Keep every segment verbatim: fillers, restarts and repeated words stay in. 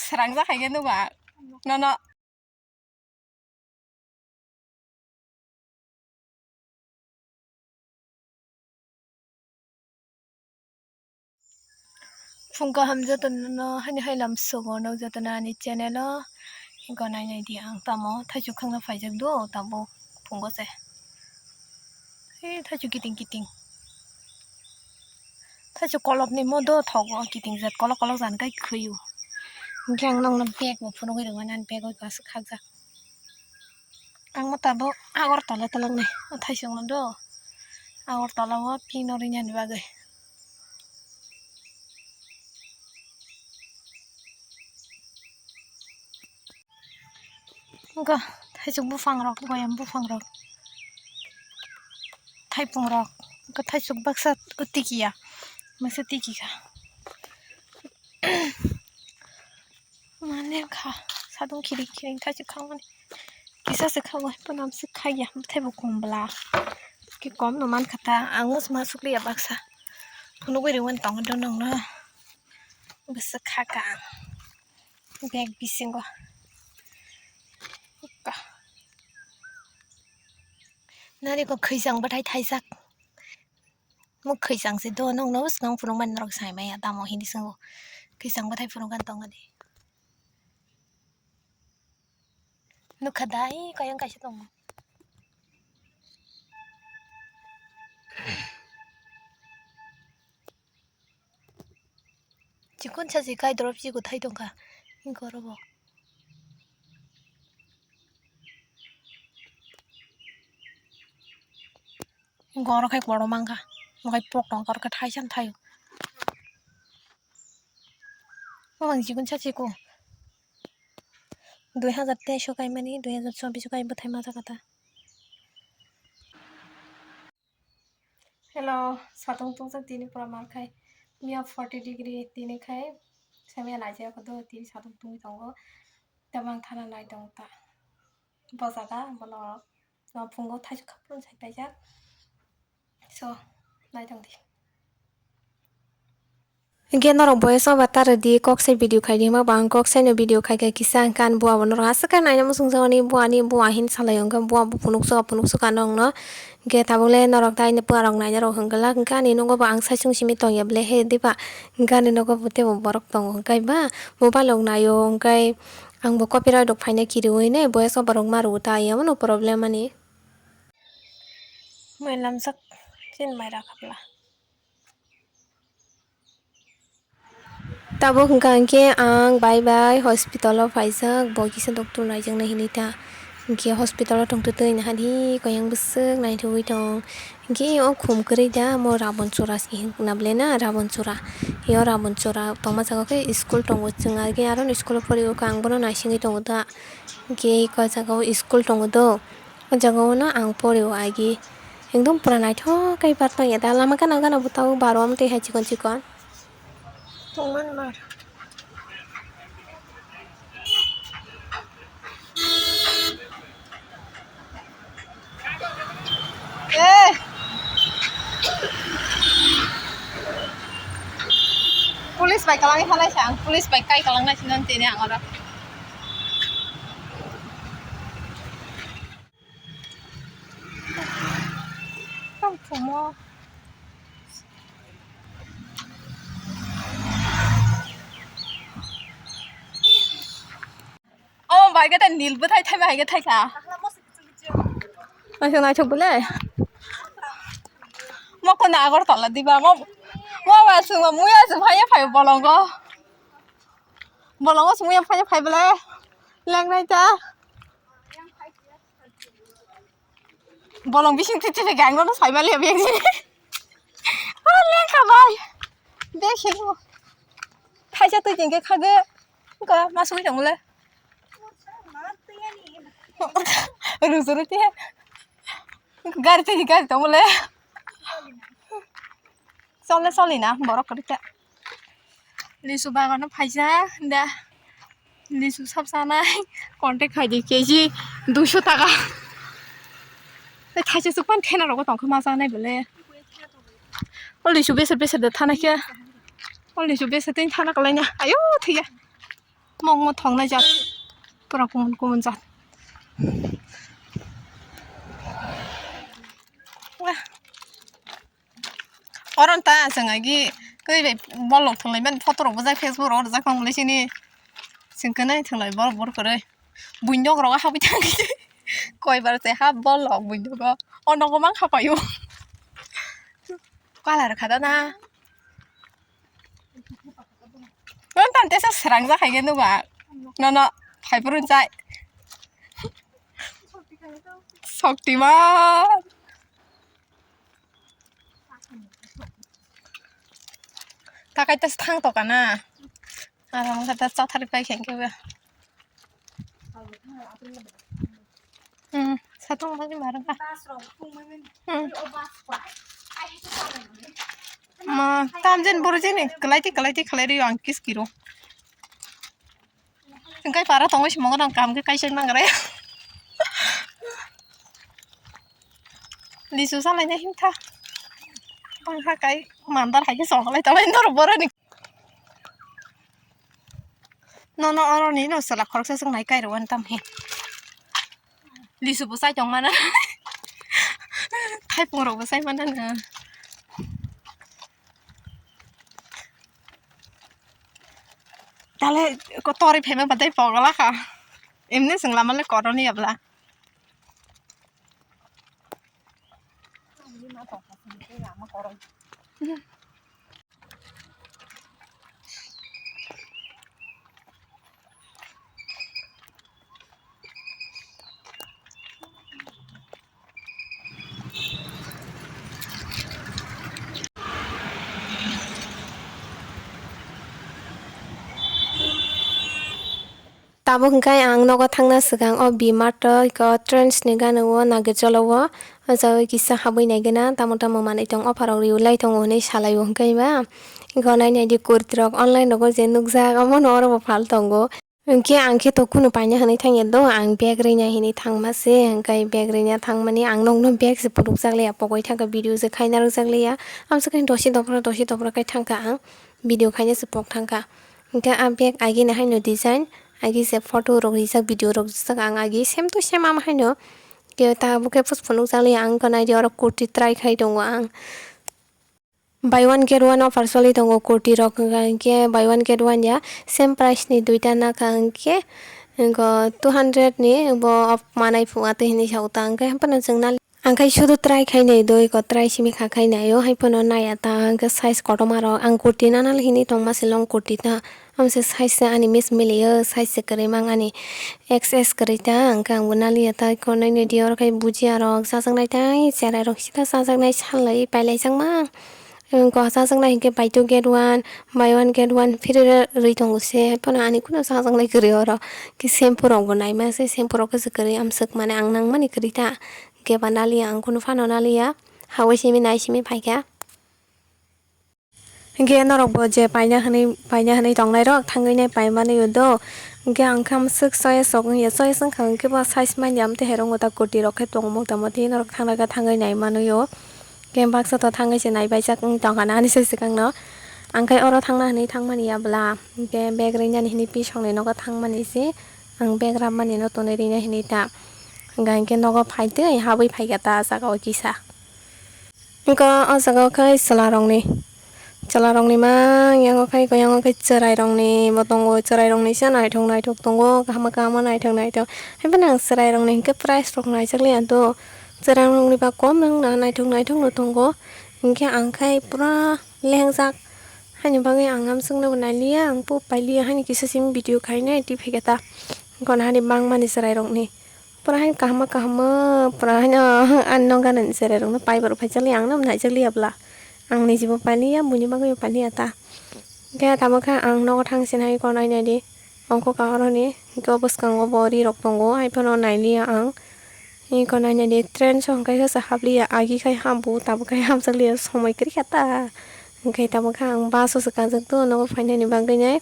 Srangjak hai khe nukha nono. Phung kaham jotono, haini hai lam sugo nukjato na ani channel o. Hingke nai nai di ang tamo thaichuk khangna phaijak do tabuk phungo se. He thaichuk kiting kiting. Thaichuk kolok ni mo do thogo kiting jat kolok kolok jan kai khwio. Hingke ang nokno bag bo phunugwi rwmani ani bag o kaisa khakjak. Ang ma tabuk Agartala taloknai o thaisong no do. Agartala o pin no rinani bagwi. Wngkha thaisok buphang rok, goyam buphang rok, thaipung rok, wngkha thaisok baksa o tiki ya, baksa tiki kha. Mane kha, sadung khiring khiring thaisok khangmani. Kisa se kha, bai pono se khaiya, bwthai bo kom bwla. Ki kom no man kha ta, ang mosma sukliya baksa. Phunugwi rwmani tongo do nongno. Bwswk kha ka ang. Bag bisingo. Nari ko khwijang bwthai thaijak. Mo khwijang se do, nongno swkang phunukmani norok sai maya tamo hini swngo. Khwijang bwthai phunukgani tongo de. Nukha dai, kayang kaisa tongo. Chikon sachi kai dorop chikon thai tongkha. Hingke oro bo. Hingke oro khai korom mangkha. Bo khai pok tongkha, oro khe thaisa thaio. Bo bang chikon sachi ko. Dui hazar teis o kaimani, dui hazar chobbish o kai bwthai ma jakha ta. Hello, satung tungsa tini pura mar khai. Miya forty degree tini khai. Samya naijak do tini satung tungwi tongo. Tabang thana nai tong ta. Boja da bono no phungo thaisok khapung sai paijak. So, nai tong di. Hingke norok voice over ta rwdi, kok sai video khaidi hwnba bo ang kok sai no video khai kha kisa hwnka ani bua bo norok aswk khe naina muchung jago ani bua, ani bua hin salai o hwnka bua bo phunuksoka phunuksoka nokno. Hingke tabuk le norok tai ani bua rok naina rok hwnglak hwnka ani nogo bo ang sai sung simi tongya bele he diba hwnka ani nogo bo teibo borok tongo hwnka ba mobile rok nai o hwnka ang bo copyright rok phaina kiriwi ne voice over rok ma rwo ta yamano problem ani. Mai lamsak chin mai rakha bla. Tabuk hwnka hwnkhe ang bai bai hospital o phaijak, bo kisa doctor naijaknai hinwi ta. Hwnkhe hospital o tongtwtwi nahadi koyang bwswk naithogwi tong. Hwnkhe o khum kwrwi da, mo Rabon Chura se hinwi hwnna bwle na, Rabon Chura. Yo Rabon Chura tongma jaga khe school tongo, chwng age aro ni school o pori o kha, ang bono naisingwi tongo da. Hwnkhe o jaga o school tongo do, o jaga o no ang pori o agi. Ekdom pura naithok khe bar tong ya da, lama gana gana bo tabuk bar o amtwi hai chikon chikon. Tongmani mar. Eh. Police bai kalang halai sa ang, police bai kai kalang nai sinon tini ang oro. Tang thumo. Oh, bai khe ta nil bwthai thai bai khe thai kha. Naisok naisok bole. Mo kono Agartala diba mo. Mo ba sung mo muya sung phai phai bolongo. Bolongo sung muya phai phai bole. Lengnai ta. Bolong bising titi se gang no sai mali abi ekjini. Ah, lengkha bai. Bag se bo. Thaisa twi jengke khage. Ka masui tongole. Ruju ruti. Gari twi gari tongole. Chole choli na borok kwrwi ta. Lisu bagano phaisa da. Lisu sab sanai. Contact khai di K G duiso taka. Tei thaisa chukpan thena rogo tongkhe ma chanai bole. O lisu bese bese de thana khe. O lisu bese tei thana kwlaina. Ayo thiya. Mokmo thoknai jat. Pura kumun kumun jat. Wah. Oron ta chwng agi kwi bai bolok thwnglai mani photo rok bwjak Facebook rok rwjak tong le sini. Chwng kwnai thwnglai borok borok kwrwi. Buindok rok habwi thang khe koi bar se hap bolok buindok o. O nogo mang kha paio. Kalar kha da na. Wng tang tesa srang jak hai khe nugo ang. Nono phai phuru chai. Shaktiman. Takai tas thang to kana. Aro wngkha ta chathar pai khe khe. Hmm, satong bagi marang ka. Hmm. Ma, tam jen boro jeni, kalai ti, kalai ti, kalai ri ang kis kiro. Engkai para tongwi simo nang kam ke kaisa nang re. Lisu salai na himtha. Bang ha kai mandar hai ke song lai talai nor boro ni. Nono oro ni no sala khoroksa song nai kai ro wan tam he. Lisu bo sai tong mana. Thaipung rok bo sai mana na. Tale ko tori phema batai pogla kha. Emne sing lama le koroni abla. Tabuk hwnkhe ang nogo thangna swkang o B-Mart o iko trends ni gana o nagir jolo o, o jaga o kisa habwi nai gana tamo tamo manwi tong offer rok riui lai tongo hinui salai o hwnkhe ba. Iko nai nai di kurti rok online rogo je nukjak omono oro bo phal tongo. Hwnkhe ang khe to kunu paina hinui thangya do, ang bag rwina hinui thangma se, hwnkhe bag rwina thangmani ang nokno bag se phunukjak liya, pogwi thangkha video se khaina rwjak liya, amswkhe dosi dopra dosi dopra khai thangkha ang, video khaina se pok thangkha. Hwnkhe a bag agini haino design, agi se photo rok rijak, video rok rijak ang agi same to same ama haino. Khe tabuk khe phus phunukjak liya ang, hwnkhe naidi oro kurti try khai tongo ang. Buy one get one offer choli tongo kurti rok, hwnkha hwnkhe buy one get one ya same price ni duita nakha hwnkhe, hwnkhe two hundred ni bo manai phunga twi hinui sa uta hwnkhe haphano chwng nali. Ang khai sudu try khai nai doi ko try simi kha khai nai o hai phano nai ata hwnkhe size kotorma rok ang kurti nana hinui tongma se long kurti ta. Amse size se ani miss milio, size se kwrwi mang ani X S kwrwi ta, hwnkhe ang bo naliya ta, konai ni diyor khai bujiya rok chajaknai tai, cherai rok sita chajaknai salai pailai jakma. Hwnkhe o chajaknai hwnkhe buy two get one, buy one get one free rwi tongo se, hai phano ani kunu chajaknai kwrwi oro. Khe shampoo rok bo naima se, shampoo rok khe se kwrwi amswk mane ang nangmani kwrwi ta, hwnkhe ba naliya ang kunu phano naliya, hawai simi nai simi phaikha. Hwnkhe norok bo je paina hwnwi, paina hwnwi tongnai rok thangwi nai paimani o do. Hwnkhe ang khe amswk choice rok wngya, choice wngkha hwnkhe bo size manya amtwi hai rwngo ta kurti rok khe tongo mota moti norok thangna khe thangwi nai manwi o. Hwnkhe baksa to thangwi se nai baijak wng tongkha na ani se swkang no. Ang khe oro thangna hwnwi thangmani ya bwla, hwnkhe bag rwinani hwnwi pisok ni nogo thangmani se ang bag rapmani no tonwi rwina hwnwi ta. Hwnkhe nogo phaitwi habwi phaikha ta ah jaga o kisa. Wngkha o jaga o khe chwla rokni, chwla rokni mang yango khe, yango khe chwrai rokni bo tongo, chwrai rokni se naithok naithok tongo, kaham kaham naithok naithok. Haibano ang chwrai rokni hwnkhe price rok naijak liya do, chwrai rokni ba kom wngna naithok naithok no tongo, hwnkhe ang khe pura lengjak, haini bagwi ang amswkno bo nailiya, ang bo pailiya, haini kisa simi video khainai twi phaikha ta, wngkha hani bangmani chwrai rokni. Pura haino kaham ma kaham ma, pura haino ani nokha ni cherai rok no pai borok phai jak liya, ang no nai jak liya bwla. Ang ni jibo pai liya, buini bagwi bo pai liya ta. Hwnkhe tamo khe ang nogo thang sinai ko nai nai di. Ongkho kahor hwnwi, hwnkhe o bwskango bo ri rok tongo, hai phano nai liya ang. Iko nai nai di, train so hwnkhe khe sa hap liya, agi khai hap bo, tabuk khai hap jak liya, somoi kwrwi kha ta. Hwnkhe tamo khe ang bus o se kajak do, nogo phainani bagwi nai.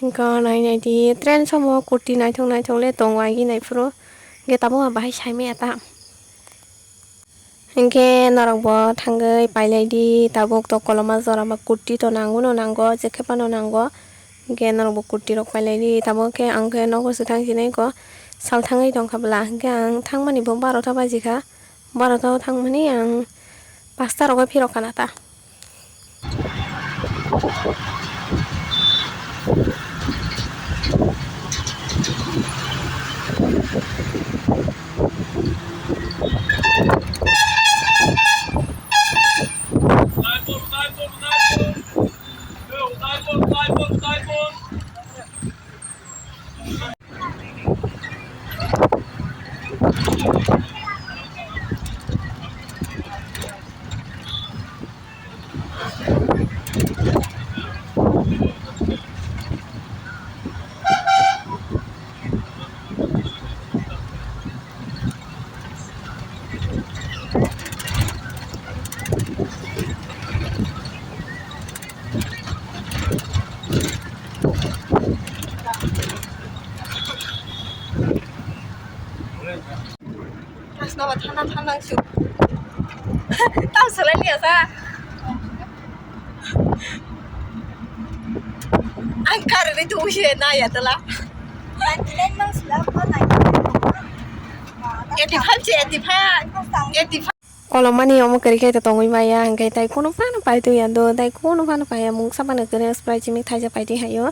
Hwnkhe nai nai di, train samo kurti naithok naithok le tongo agi nai phuru. Hwnkhe tabuk ang bahai sai maya ta. Hwnkhe norok bo thangwi pailai di, tabuk to koloma jora ma kurti to nango no nango, jekhe phano nango. Hwnkhe norokbo kurti rok pailai di, tabuk khe ang khe nogo swkang sinai kho sal thangwi tongkha bwla. Hwnkhe ang thangmani bo barota baji kha, barota o thangmani ang pasta rogo phirok khana ta. Asno ba thana thana su. Tam salai liya sa. Ang kar ni tu uye na ya tala. Eighty five che, eighty five. Eighty five. Kolomani omo kwrwi khe to tongwi maya, hwnkhe tai kunu phano paitwi ya do, tai kunu phano paiya, mungsa phano kwrwi Sprite chimik thaisa paitwi haio.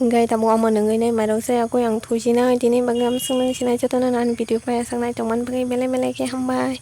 Hwnkhe tabuk omo nungwi nai mairok se, akoi ang thuchina tini bagwi amswk nung sinai jotono ani video paiya saknai tongmani bagwi belai belai khe hambai.